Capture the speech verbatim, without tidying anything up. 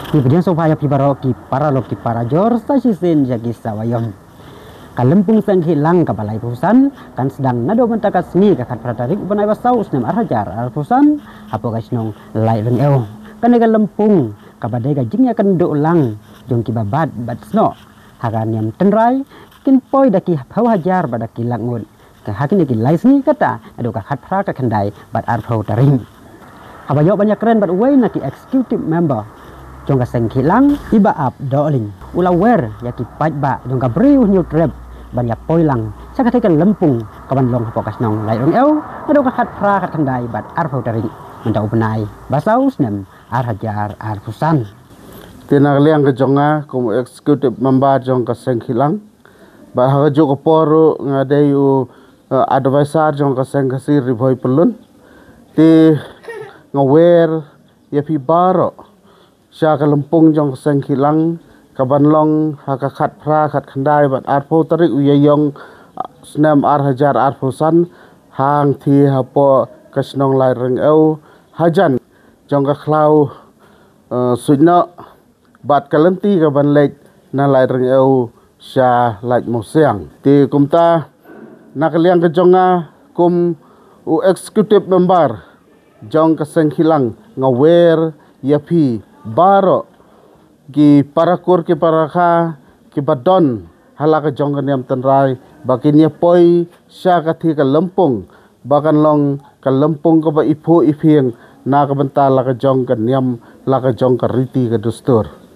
Ki pdiang sngewbha ïa phi baroh ki paralok ki parajor sa shisien ïa ki sawa ïom. Ka lympung Seng Khih Lang kaba laiphew san kan sdang naduh mynta ka sngi ka khatphra tarik u bnai ba saw u snem ar hajar arphew san hapoh ka shnong Laitryngew. Kane ka lympung kaba dei ka jingïakynduh lang jong kiba bat bad snoh ha ka niam tynrai kin poi da ki phew hajar bad da ki lak ngut ha kine ki lai sngi, kata naduh ka khatphra ka khyndai bad arphew tarik. Haba ïoh ban ïakren bad uwei na ki executive member jong ka Seng Khih Lang, i Bah Ap Dohling, u la wer ïa ki paidbah jong ka Bri u Hynñiewtrep ban ïa poi lang sha katei ka lympung kaban long hapoh ka shnong Laitryngew naduh ka khatphra ka khyndai bad arphew tarik mynta u bnai ba saw u snem ar hajar arphew san. Te na ka liang ka jong nga kum u executive member jong ka Seng Khih Lang, bad ha kajuh ka por ruh nga dei u, eh, advisor jong ka Seng Khasi Ri Bhoi Pyllun. Te nga wer ïa phi baroh sha ka lympung jong ka Seng Khih Lang kaban long ha ka khatphra khatkhyndai bad arphew tarik u Ïaïong, ah, snem ar hajar arphew san, hangthie hapoh ka shnong Laitryngew, hajan jong ka khlaw, eh, Suitnoh bad ka lynti kaban leit na Laitryngew sha Laitmawsiang. Te kumta na ka liang ka jong nga kum u executive member jong ka Seng Khih Lang, nga wer ïa phi baroh ki parakur ki parakha kiba don ha la ka jong ka niam tynrai ba kin ïa poi sha katei ka lympung ba kan long ka lympung kaba iphuh iphieng na ka bynta la ka jong ka niam, la ka jong ka riti ka dustur.